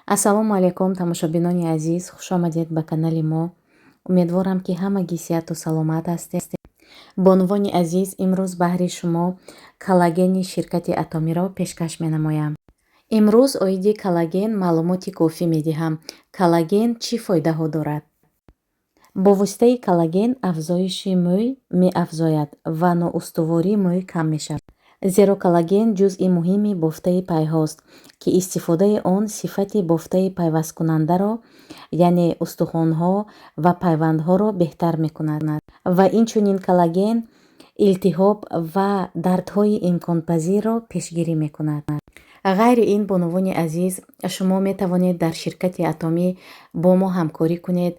Ассалому алайкум, тамошобинони азиз, хушомадед ба канали мо. Умедворам, ки ҳамагӣ сиҳату саломат ҳастед. Бонувони азиз, имрӯз баҳри шумо коллагени ширкати Атомиро пешкаш менамоям. Имрӯз оиди коллаген маълумоти кофӣ медиҳам. Коллаген чӣ фоидаҳо дорад? Бо воситаи коллаген афзоиши мӯй меафзояд ва ноустувории мӯй кам мешавад. Зеро коллаген ҷузъи муҳими бофтаи пайҳост, ки истифодаи он сифати бофтаи пайвасткунандаро, яъне устухонҳо ва пайвандҳоро беҳтар мекунад. Ва инчунин коллаген илтиҳоб ва дардҳои имконпазирро пешгирӣ мекунад. Ғайри ин, бонувони азиз, шумо метавонед дар ширкати Атомӣ бо мо ҳамкорӣ кунед,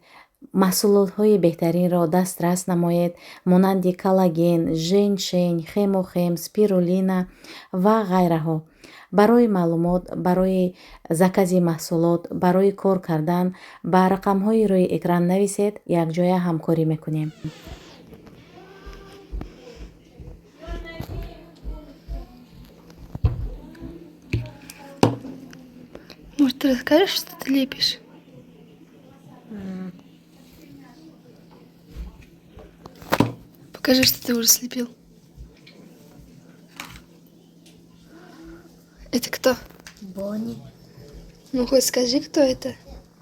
маҳсулотҳои беҳтаринро дастрас намоед, монанди коллаген, женьшень, хемохем, спирулина ва ғайраҳо. Барои маълумот, барои закази маҳсулот, барои кор кардан ба рақамҳои рӯи экран нависед, якҷоя ҳамкорӣ мекунем. Может, ты расскажешь, что ты лепишь? Покажи, что ты уже слепил. Это кто? Бонни. Ну, хоть скажи, кто это.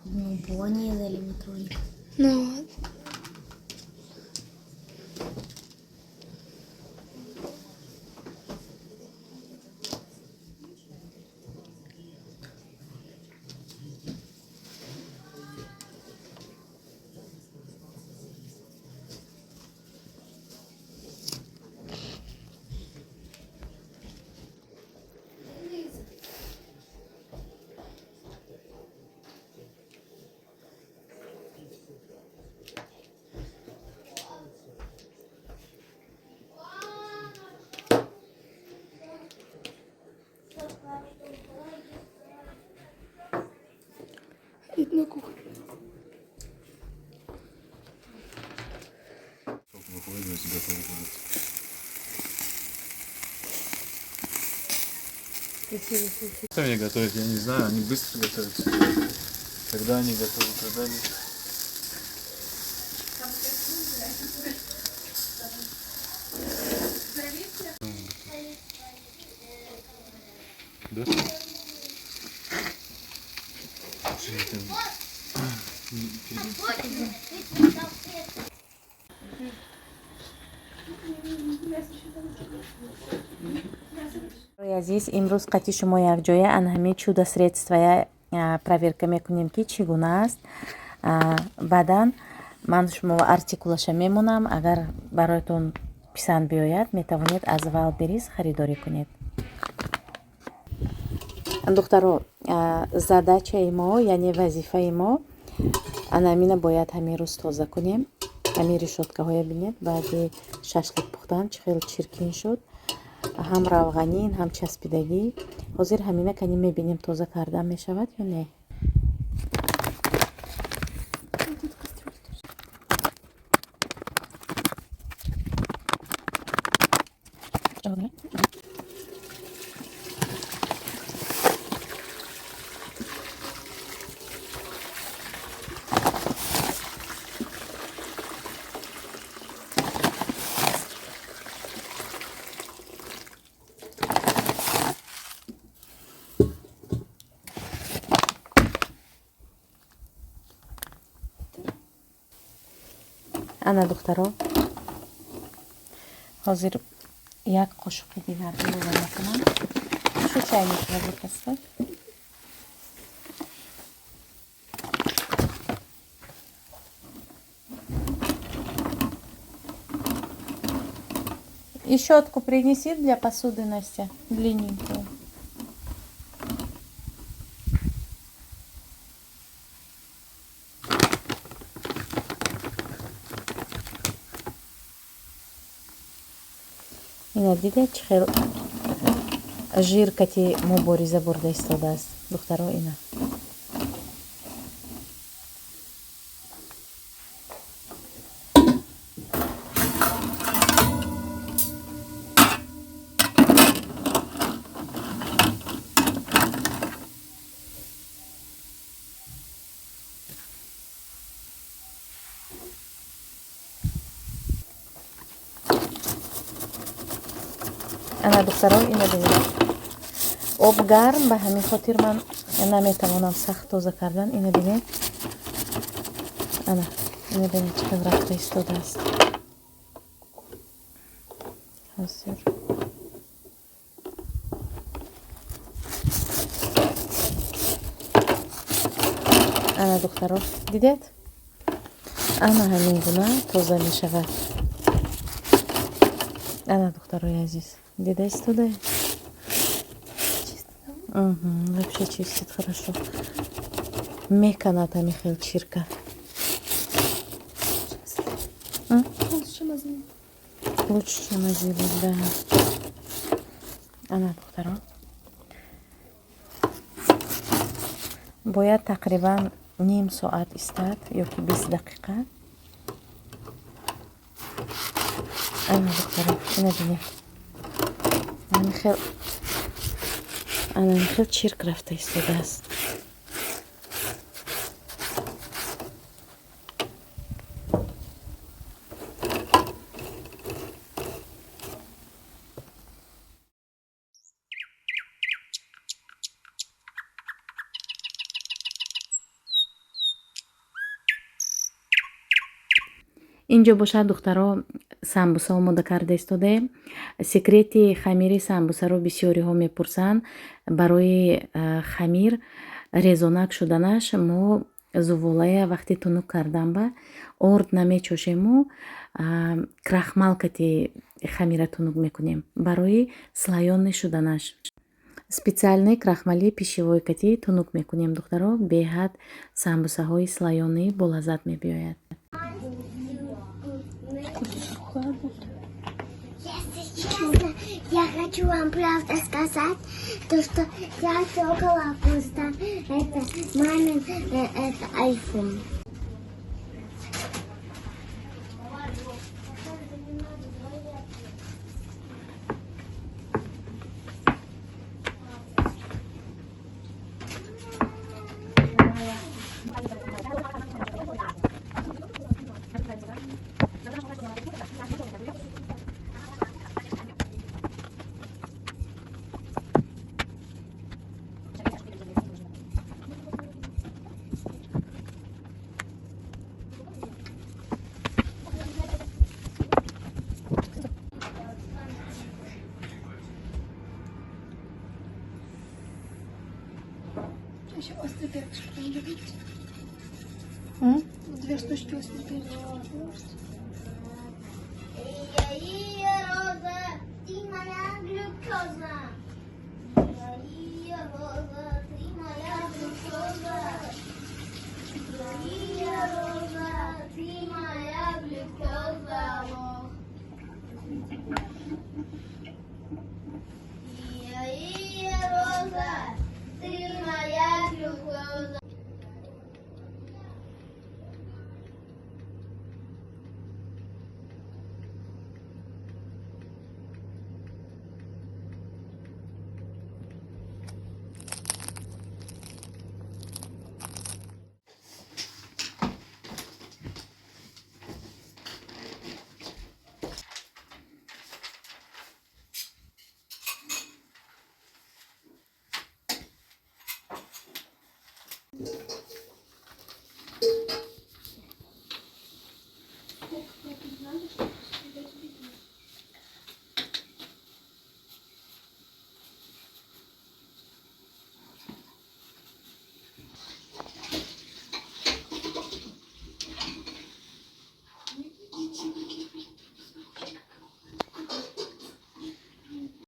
Ну, Бонни из аниматроника. Ну вот. Иди на кухню. Сок выходит, готовы будет. Что мне готовить, я не знаю, они быстро готовятся. Когда они готовы, когда они... Да? Слушай, это... Азиз, имрӯз қати шумо якҷоя ан ҳамин чудо средствоя проверка мекунем, ки чӣ гуна аст. Баъдан ман шумо артикулаша мемонам, агар бароятон писанд биёяд, метавонед аз Вайлдберриз харидорӣ кунед. Духтаро, задачаи мо, яъне вазифаи мо ана ҳамина: бояд ҳамин рӯз тоза кунем. Ҳамин решёткаҳоя бинед, баъди шашлик пухтан чӣ хел чиркин шуд, ҳам равғанин, ҳам часпидагӣ. Ҳозир ҳамина кани мебинем, тоза кардан мешавад ё не. Тут кастрюля тоже. Ана, духтаро, ҳозир як қошуқи дигар илова мекунам. Шу чайник вазифаста. И щетку принеси для посуды, Настя, длинненькую. Ина дидед, чӣ хел жир кати мубориза бурда истодааст, духтаро, ина. Ана, духтаро, ина бинед, об гарм, ба ҳамин хотир ман наметавонам сахт тоза кардан. Ина бинед, ана, ина бинед, чӣ қадр рафта истодааст ҳозир. Ана, духтаро, дидед, ана ҳамин гуна тоза мешавад. Ана, духтарои азиз, дида истодаед? Вообще чистит хорошо, меканад ҳамин хел чирка. Лучше, чем азил. Лучше, чем азил, да. Ана, духтаро, бояд тақрибан ним соат истад ё ки 20 дақиқа. Ана, духтаро, ина бинед, ана хел чирк рафта истодааст. Инҷо бошад, духтаро, самбуса омода карда истодаем. Секрети хамири самбусаро бисёриҳо мепурсанд. Барои хамир резонак шуданаш мо зуволая вақти тунук кардан ба орд намечошему, крахмал кати хамира тунук мекунем барои слоёный шуданаш. Специальный крахмали пищевой кати тунук мекунем, духтаро, беҳад самбусаҳои слоёный болаззат мебиёяд. Если честно, я хочу вам правда сказать, то что я трогала просто это мамин это iPhone. Еще острый перчик потом добавить. Две штучки острый перчик. Ия, Роза, ты моя глюкоза. Ия, Роза, ты моя глюкоза. Ия, Роза, ты моя глюкоза. Ия, Ия, Роза, ты моя глюкоза. Сколько надо, чтобы стрелять бедро?